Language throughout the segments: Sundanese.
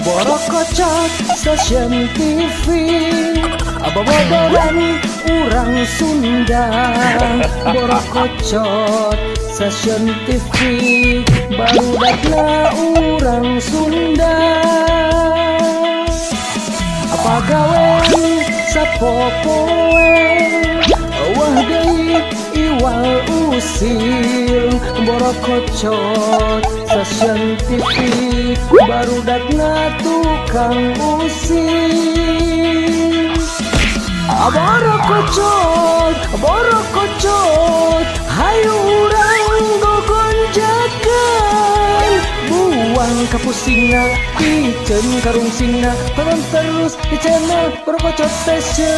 Borokocot Stasiun TV, bobodoran urang Sunda. Borokocot Stasiun TV, barudakna urang Sunda. Pagawean sapopoe, wah deui iwal usil. Borokocot Stasiun TV, barudakna tukang usil. Borokocot, borokocot, hayu urang gogonjakan. Buang kapusingna, piceun karungsingna, tonton terus di channel Borokocot Station.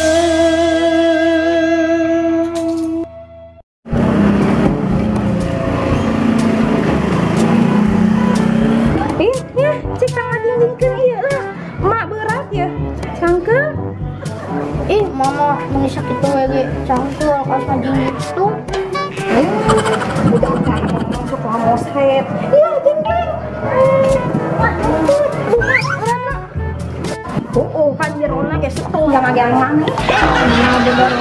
Ih, ya, cik ngajingjingkeun ieu lah. Mak berat ya, cangkeul. Ih, mama meni sakit we ge cangkeul kaos ngajing gitu. Udah cangkeul sok ngomosret. Iya, jengking. Mak, bunga urang. Oh, kan jerona ge setung yang agang maneh. Nah, bener.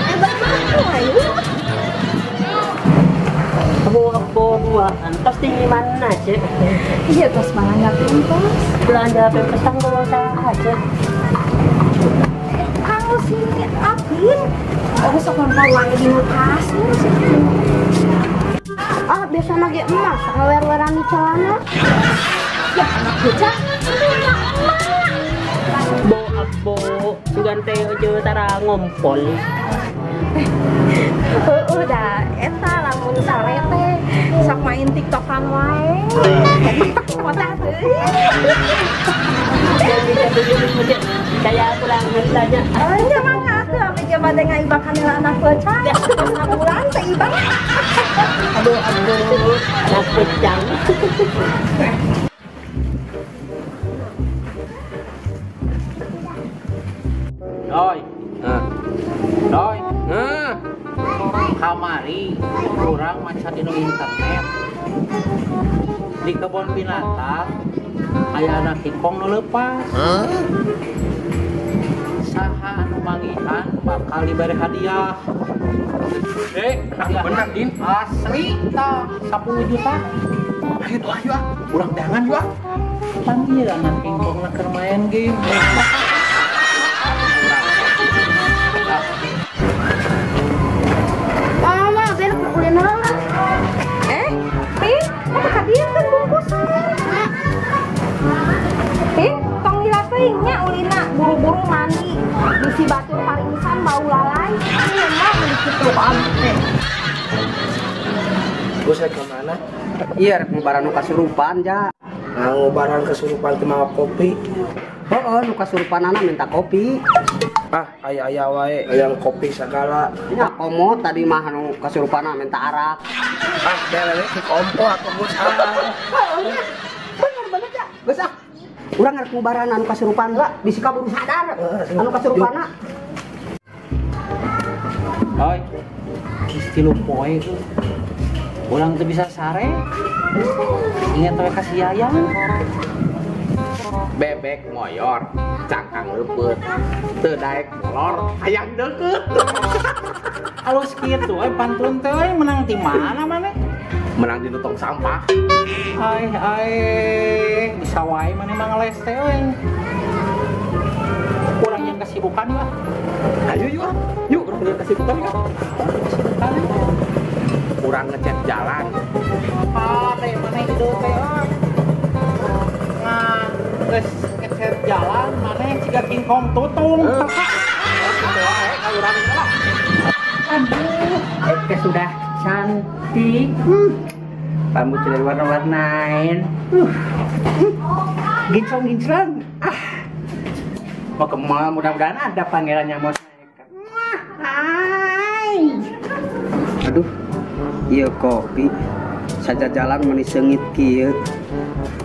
Eh, bapak ayo. Abo dua antos tinggi mana cek? Iya, tos belanja pempes. Belanja pempes tanggo saha cek? Kanggo sini abin. Oh, sok wae di tas. Ah, biasa mah ge emas ngawer-weran di celana. Ya, anak bocah. Bo abo sugan teh ojo tara ngompol. Udah, eta lamun sare teh sok main TikTokan wae. Kota teh. Saya pulang tanya. Nya mangga atuh abdi ge bade ngaibakan heula anak bocah. Pulang teh ibak. Aduh, aduh, anak bocah. Doi. Doi. Kamari urang maca dina internet. Di kebun binatang aya anak kingkong nu leupas. Saha anu manggihan bakal diberi hadiah. Bener Din. Asli tah 10 juta. Ayo tuh ayo ah, urang dangan yuk ah. Panggil anak kingkong keur main game. Mama, biar ulin heula. Pin, eta hadiah kan bungkusan. Pin, tong lila teuing nya ulina buru-buru mandi. Bisi batur paringsan bau lalai. Ieu mah meuli kitu abdi teh. Terus rek ka mana? Iya, rek ngubaran nu kasurupan ja. Nah, ngubaran kesurupan teh mawa kopi. Heeh, nu kasurupanana minta kopi. Ah, aya-aya wae hayang kopi sagala. Ya komo tadi mah nu kasurupana minta arak. Ah, belele ki kompo atuh geus ah. Bener-bener ja. Geus ah. Urang rek ngubaran anu kasurupan lah, bisi kaburu sadar. Anu kasurupana. Oi. Geus 3 poe tuh. Urang teu bisa sare. Ingat we ka si Yayang. Bebek moyor, cangkang leupeut, teu daek molor, hayang deukeut. Alus kitu we pantun teh we menang ti mana maneh? Menang di tong sampah. Ai ai, bisa wae maneh mah ngeles teh we. Urang yang kesibukan yuk ah. Ayo yuk ah. Yuk urang yang kesibukan yuk ah. Kesibukan. Urang ngecet jalan. Ah, teh maneh hidup teh ah. Nah, geus ngecet jalan maneh ciga kingkong tutung. Kitu wae ka urang lah. Aduh, Eke sudah cantik. Rambut sudah diwarna-warnain. Ginclong-ginclong. Ah. Mau ke mall, mudah-mudahan ada pangeran yang mau naik. Hai. Aduh, ieu kopi saja jalan meni seungit kieu.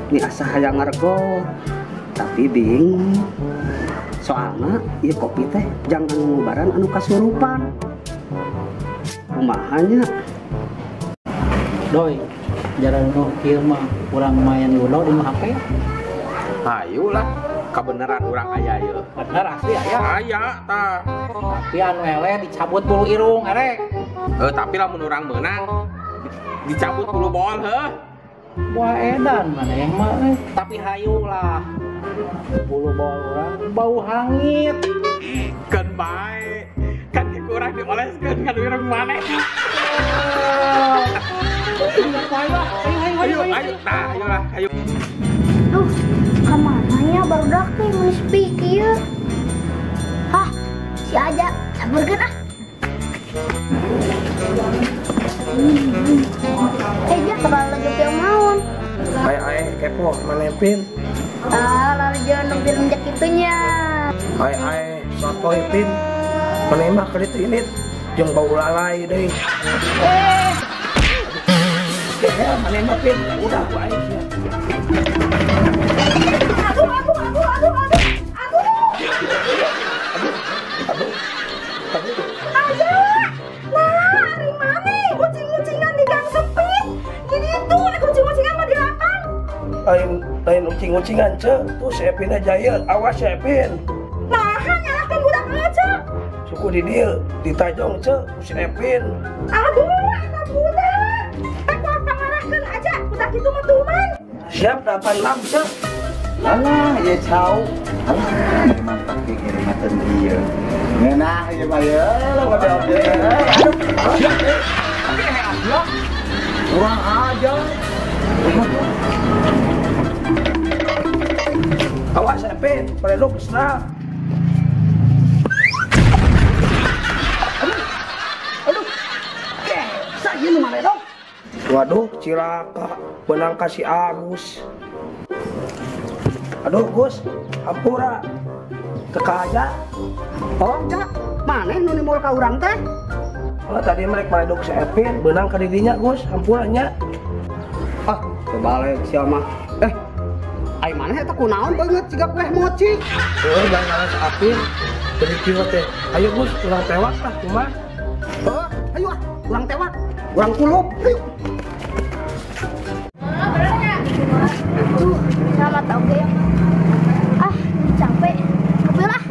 Ini asa hayang ngarego, tapi bingung. Soalna ieu kopi teh jangan ngubaran anu kasurupan. Kumaha nya? Doi, jalan nu kieu mah urang main ludo di HP. Hayu lah, kebenaran urang aya ieu. Bener asli aya. Aya tah. Tapi anu eleh dicabut bulu irung erek. Tapi lamun urang meunang dicabut bulu bool heuh. Wah edan mana yang mah. Tapi hayu lah. Bulu bool urang bau hangit. Keun bae. Kan kurang dioleskeun ka irung maneh. Ayo, ayo, tah, ayo lah, ayo. Duh, kamananya barudak teh mun sepi kieu. Hah, si aja saburkeun ah. Ja terlalu jauh maun. Ai kepo maneh Pin. Ah, lalu jauh nu film kitunya. Ai sotoy Pin. Maneh mah keulit init jeung bau lalai deui. Maneh mah Pin, udah ku aing sia. Aduh, aduh, aduh, aduh, aduh. Aduh. Aduh. Aduh. Aja. Nah, ari maneh ucing-ucingan di gang sempit. Jadi itu ucing-ucingan mah di lapang. Lain ucing-ucingan, ce. Tuh si Epin aja ya, awas si Epin. Nah, nyalahkan budak aja. Suku di dieu, ditajong ce, si Epin. Aduh, eta budak. Pangarahkeun aja, budak itu mah tuman. Siap 86 ce. Alah, ya cau. Alah, memang pakai kirimatan dia. Ngeunah ieu mah ye, lah oge. Aduh, kurang aja. Awas Epin, paledog kesna. Aduh. Aduh. Saya nu maledog. Waduh, cilaka, benang kasih Agus. Aduh, Gus, hampura. Kekaja. Oh, ja, maneh nu nimul ka urang teh? Oh, tadi mereka maledog si Epin, benang ka didinya, Gus, hampura nya. Ah, kebalik sia mah. Ai maneh eta kunaon beungeut siga kueh moci. Heuh, jangan si Apin. Jadi kieu teh. Ayo Gus, urang tewak lah kumaha. Heuh, ayo ah, urang tewak. Urang kulup, ayo. Duh, selamat oge. Ah, capek. Mobil ah.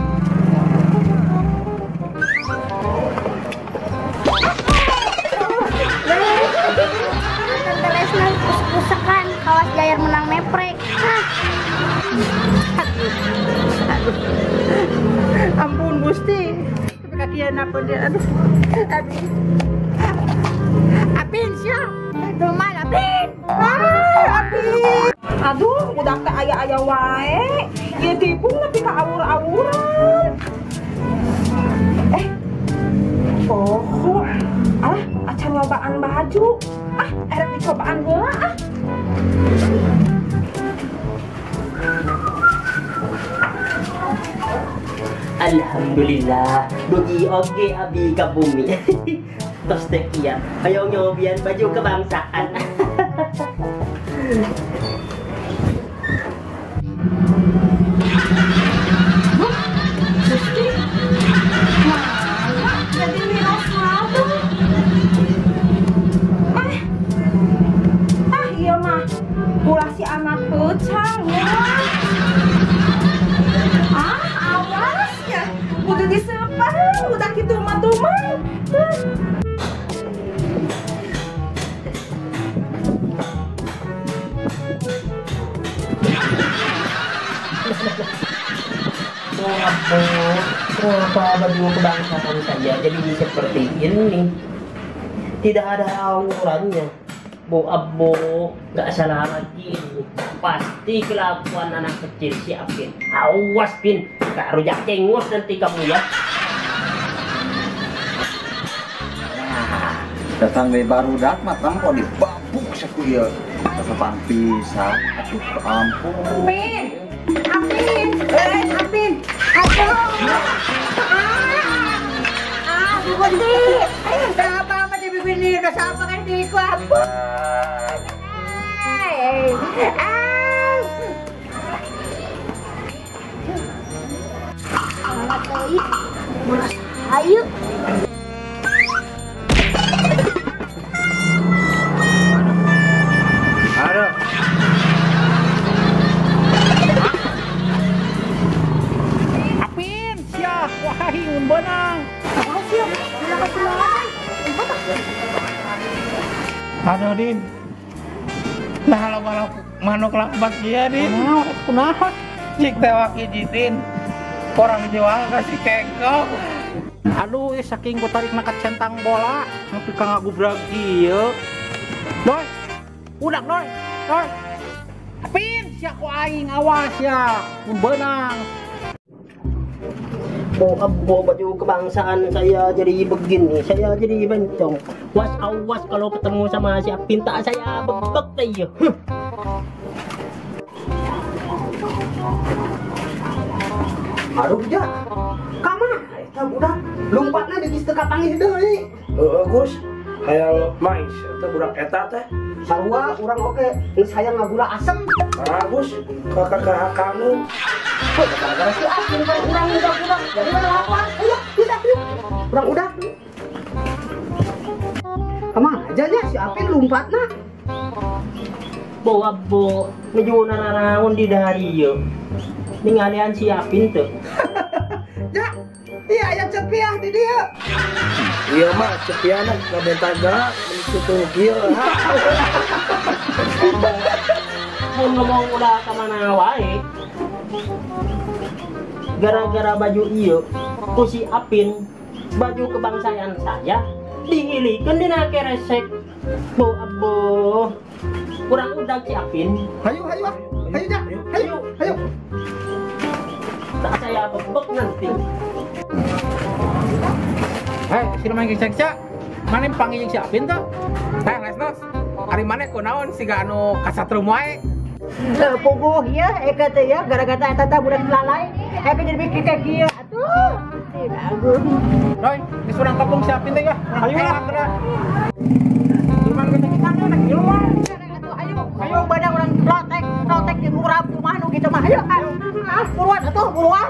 Tante Lesna pusak-pusakan, kawas jair menang neprek. Ah. Aduh. Ampun Gusti. Kakian apa dia? Aduh. Aduh. Apin sia. Tuman Apin. Ah, Apin. Aduh, budak teh aya-aya wae. Ieu tipung nepi ka awur-awuran. Oh, alah, acan nyobaan baju. Ah, erek dicobaan heula ah. Alhamdulillah, dugi oge abi ka bumi. Tos teh kieu, hayang nyobian baju kebangsaan. Gusti, nah, jadi miras tuh. Ah, iya mah, ulah si anak pecang ya. Ah, awas ya, kudu disepah, udah gitu mah tuman. Kenapa baju kebangsaan saja jadi seperti ini? Tidak ada aurannya. Bu Abo, nggak salah lagi ini. Pasti kelakuan anak kecil si Apin. Awas Pin, tak rujak cengos nanti kamu ya. Nah, datang dari barudak matang kok dibabuk saku ieu. Telepang pisan. Aduh, ampun. Pin, Apin, Apin. Aduh. Ah, Bu Gusti. Kenapa apa di bibir ini udah sama kan diriku ampun. Ah. Ayo. Aduh. Aduh Din. Nah loba manuk lambat dia Din. Kunaon? Cik tewak hiji Din. Orang jual kasih kekok. Aduh, saking ku tarik ka centang bola, nepi ka ngagubrag ieu. Doy. Udak doy. Doy. Apin sia ku aing awas ya. Mun beunang. Bo baju kebangsaan saya jadi begini, saya jadi bencong. Was awas kalau ketemu sama si Apin tak saya bebek teh. Aduh ja, kamana eta budak lompatna di geus teu kapanggih deui. Heeh Gus, hayang mais eta budak eta teh. Sarua urang oge geus hayang ngagula asem. Ah Gus, kakak kamu. Gara-gara si Apin kan urang udah-udah. Jadi mana lapan? Ayo, kita yuk. Urang udah. Kamana aja nya si Apin lompatna. Bo abo nuju naraon di darieu. Ningalian si Apin tuh. Ya, iya aya cepiah di dieu. Iya mah cepiahna ngabenta gerak kitu kieu. Mun ngomong udah ka mana wae. Gara-gara baju ieu ku si Apin, baju kebangsaan saya dihilikeun dina keresek. Bo abo. Kurang udah si Apin. Hayu hayu ah. Hayu ja. Hayu hayu. Tak saya bebek nanti. Hei, si main cek-cek. Mana panggil si Apin tuh? Teh Lesnos. Ari maneh kunaon siga anu kasatrum wae. Puguh ya, eka teh ya, gara-gara eta teh budak lalai, eka jadi bikin kayak kieu atuh. Tidak. Roy, geus urang kepung si Apin teh ya. Ayo lah. Cuman kita kita nek ilmu. Atuh ayo, ayo badan urang protek, protek di murah rumah nu gitu mah. Ayo, ah, buruan atuh, buruan.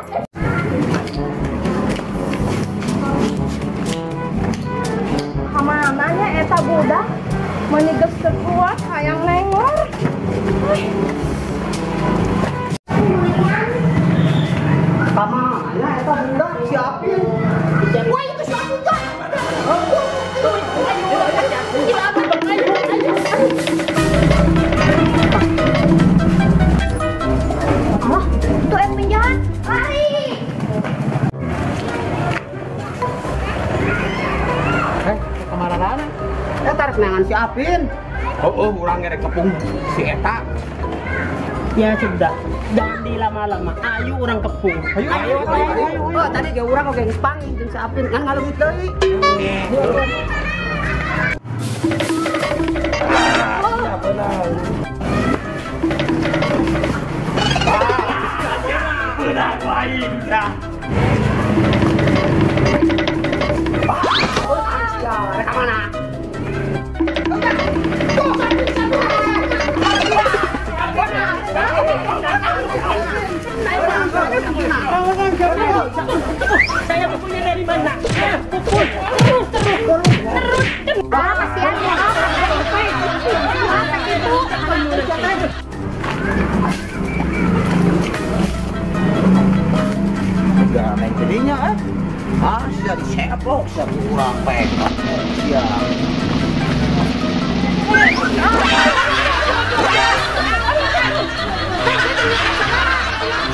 Kamananya eta budak meuni geus teu kuat hayang nengor. Kamana eta budak si Apin? Wah, itu si Apin teh. Oh, itu yang penjahat. Lari. Kemana? Tarik nengan si Apin. Oh, urang ngerek kepung si eta. Ya sudah, jangan dilama-lama. Ayo urang kepung. Ayo, ayo, ayo. Oh, tadi ge urang oge geus panggih jeung si Apin kan ngaleungit deui. Ya benar. Benar lain dah. Ya, rek mana? Saya pukulnya dari mana? Pukul terus terus terus. Ah, kasihan ya. Enggak main jadinya eh. Ah, sia diseplok sia urang pek. Sia.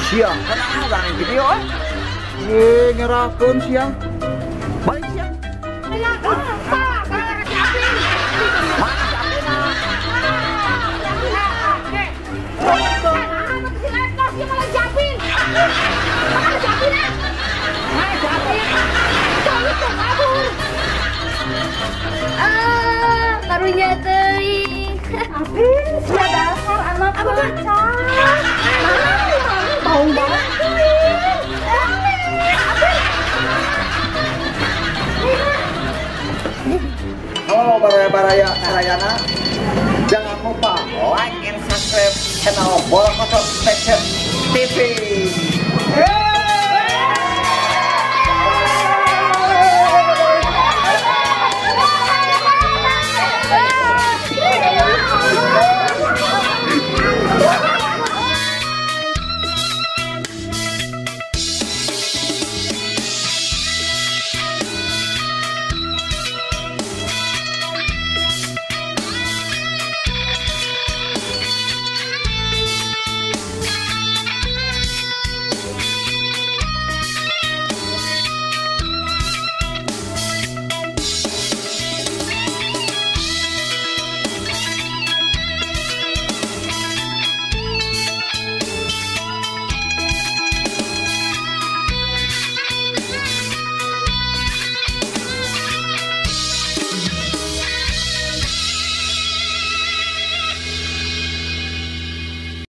Siang, kenapa orang yang video eh? Nyerahkan siang. Balik siang. Mana si Apin? Karunya teuing. Apin, sia dasar anak macan. Bau banget. Halo baraya-baraya Narayana, jangan lupa like and subscribe channel Bola Kocok Station TV.